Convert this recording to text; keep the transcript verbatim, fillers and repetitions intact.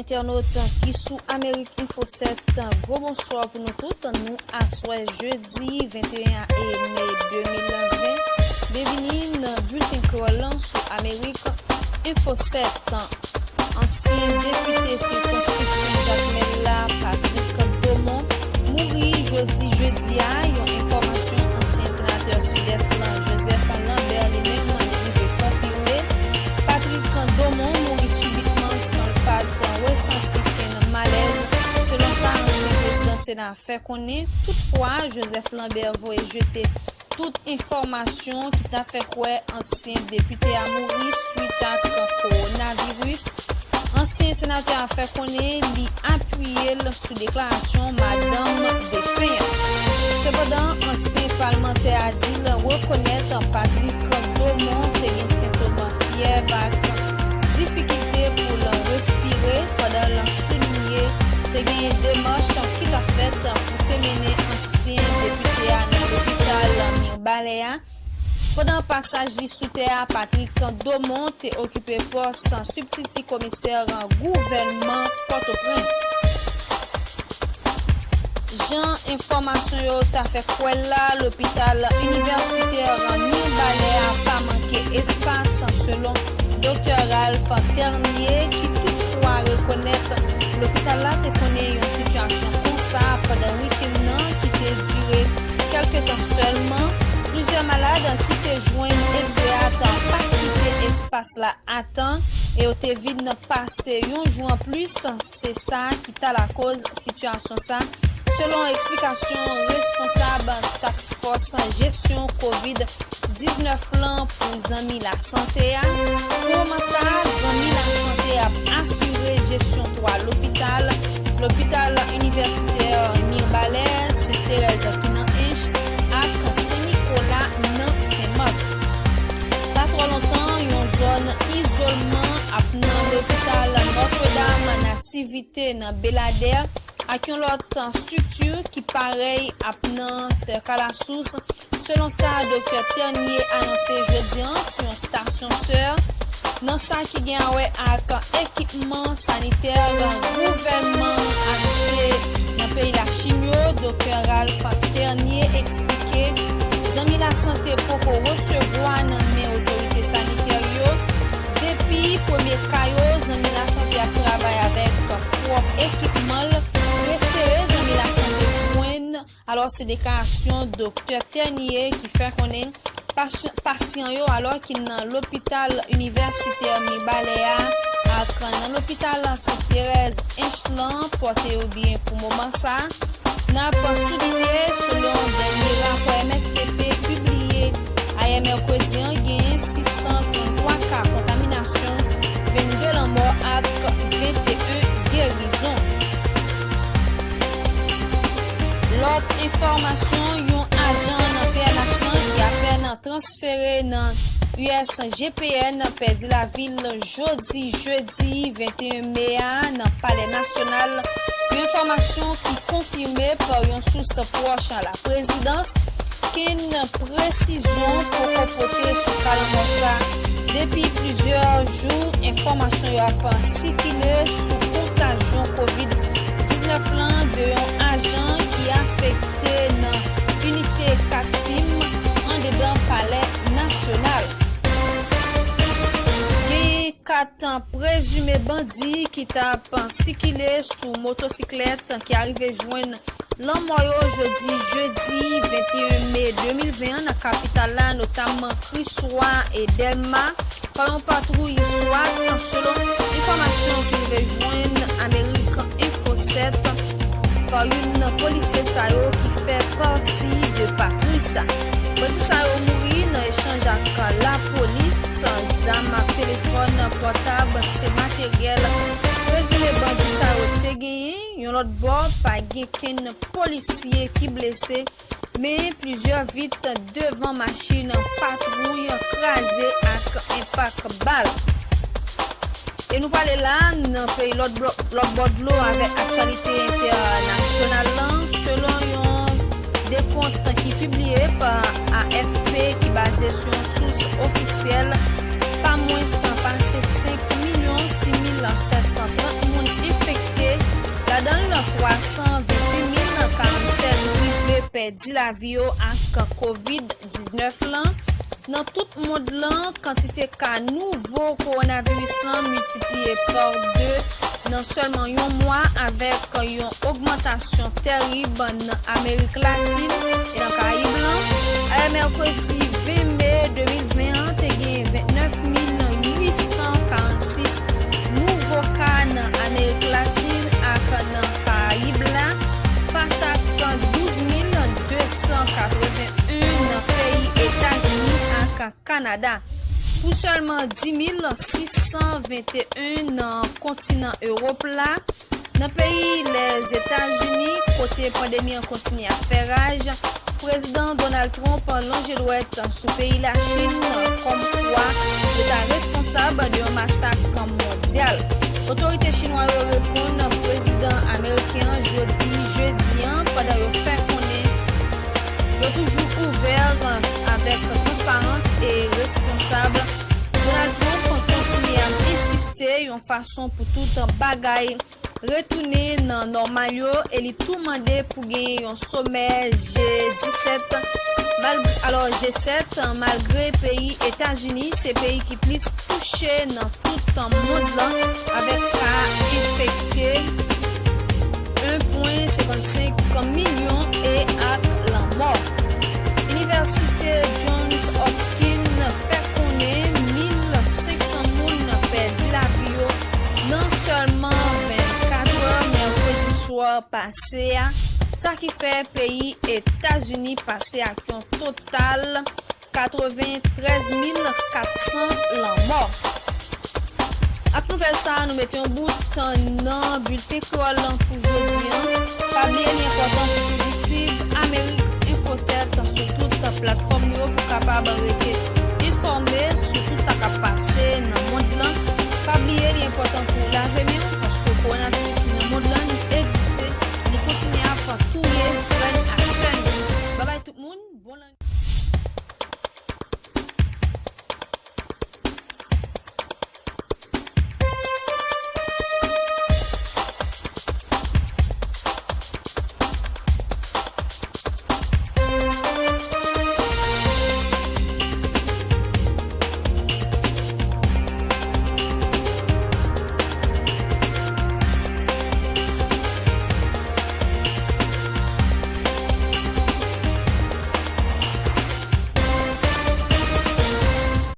Entènot ki sou Amerik Enfo sèt, gwo bonswa pou nou tout. Nou aswè jedi venteyen me de mil ven. Byenvini nan Bilten Kreyòl sou Amerik Enfo sèt. Ansyen depite sikonskripsyon Jakmèl la, Patrick Domon, mouri jodi jedi a, yon enfòmasyon ansyen senatè Sidès lan, Joseph Lambert, li menm li rive konfime. Patrick Domon mouri sibitman san l pa t resanti kenn malèz, selon sa ansyen prezidan Sena fè konnen. Toutfwa, Joseph Lambert voye jete tout enfòmasyon ki ta fè kwè ansyen depite a mouri swit ak kowonaviris. Ansyen senatè a fè konnen li apiye l sou deklarasyon madanm defen an. Sepandan, ansyen palmantè a di l rekonèt Patrick Domon te gen sentòm fyèv ak difikilte pou l respire pandan l soulinye te gen demach ki t ap fèt pou te mennen ansyen depite a nan lopital Mirbalè a. Pandan pasaj li sou tè a, Patrick Domon te okipe pòs sibtiti komisè gouvènman Pòtoprens. Jan enfòmasyon yo ta fè kwè l la, lopital inivèsitè Mirbalè a pa manke espas, selon Doktè Ralph Ternier, ki toutfwa rekonèt lopital la te konnen yon sitiyasyon konsa pandan wikenn nan ki te dire kèlke tan sèlman. Plizyè malad ki te jwenn egzeyat pa t kite espas la a tan e yo te vin pase yon jou anplis. Se sa ki ta lakoz sitiyasyon sa, selon eksplikasyon responsab Task Force jesyon kovid diznèf lan pou zanmi lasante a. Pou moman sa a, zanmi lasante ap asire jesyon twa lopital, lopital inivèsitè Mirbalè, Sent Terèz ki nan Ench, ak Sen Nikola nan Sen Mak. Pa twò lontan, yon zòn izolman ap nan lopital Nòtredam Nativite nan Beladè ak yon lòt estrikti ki parèy ap nan Sèkalasous, selon sa Doktè Ternier anonse jodi an sou yon estasyon sè. Nan sa ki gen a wè ak ekipman sanitè gouvènman achte nan peyi Lachin yo, Doktè Ralph Ternier eksplike zanmi lasante poko resevwa nan men otorite sanitè yo. Depi premye ka yo, zanmi lasante ap travay avèk pwòp ekipman l. Nou espere zanmi lasante jwenn Alò, se deklarasyon Doktè Ternier ki fè konnen pas- pasyan yo, alò ki nan lopital inivèsitè Mirbalè a ak nan lopital Sent Terèz Ench lan, pòte yo byen pou moman sa. N ap soulinye, selon dènye rapò M S P P pibliye ayè mèkredi an, genyen sis san trannntwa ka kontaminasyon, vennde lanmò ak venteyen gerizon. Lòt enfòmasyon, yon ajan nan P N H lan ki apèn transfere nan U S G P N pèdi lavi l jodi jedi venteyen me a nan Palè Nasyonal. Yon enfòmasyon ki konfime pa yon sous pwòch a laprezidans. Kenn presizyon poko pote sou ka lanmò sa. Depi plizyè jou, enfòmasyon yo ap sikile sou kontajyon kovid diznèf lan de yon ajan ki afekte nan inite Katim andedan Palè Nasyonal. Genyen kat prezime bandi ki t ap sikile sou motosiklèt ki arive jwenn lanmò yo jodi jedi venteyen me de mil ven an nan kapital la, notamman Kriswa e Dèlma, pa yon patwouy swat, selon enfòmasyon ki rive jwenn Amerik Enfo sèt pa youn nan polisye sa yo ki fè pati de patwouy sa. Bandi sa yo mouri nan echanj ak lapolis. Zam ak telefòn pòtab se materyèl prezime bandi sa yo te genyen. Yon lòt bò, pa gen kenn polisye ki blese, men plizyè vit devan machin patwouy kraze ak enpak bal. E nou prale la, nan peyi lòt bò, lòt bò dlo avèk aktyalite entènasyonal lan. Selon yon dekont ki pibliye pa A F P ki baze sou yon sous ofisyèl, pa mwens pase senk milyon sis mil sèt san trant moun pèdi lavi yo ak kovid diznèf lan. Nan tout mond lan, kantite ka nouvo kowonaviris lan miltipliye pa de nan sèlman yon mwa, avèk yon ogmantasyon tèrib nan Amerik Latin e nan Karayib lan. Ayè mèkredi ven me de mil ven an, te gen vennèf mil uit san karannsis nouvo ka nan Amerik Latin ak nan Karayib la, fas ak douz mil de san katreven en nan peyi Etazini ak Kanada, pou sèlman dis mil sis san venteyen nan kontinan Ewòp la. Nan peyi Lèzetazini, kote pandemi an kontinye ap fè raj, Prezidan Donald Trump lonje dwèt sou peyi Lachin kòmkwa yo ta responsab de yon masak mondyal. Otorite chinwa yo reponn prezidan ameriken an jodi jedi an, pandan yo fè konnen yo toujou ouvè avèk transparans e responsab. Donald Trump kontinye ap ensiste yon fason pou tout bagay retounen nan nòmal yo, e li tou mande pou gen yon somè G disèt, mal, alò, G sèt, malgre peyi Etazini se peyi ki plis touche nan tout mond lan, avèk ka enfekte en pwen senkannsenk milyon e ak lanmò. Inivèsite Johns Hopkins fè konnen mil senk san moun pèdi lavi yo nan sèlman vennkat è mèkredi swa pase a, sa ki fè peyi Etazini pase ak yon total katreventrèz mil kat san lanmò. Ak nouvèl sa a, nou mete yon bout nan bilten kreyòl lan pou jodi an. Pa bliye, li enpòtan pou toujou swiv Amerik Enfo sèt sou tout platfòm yo pou kapab rete enfòme sou tout sa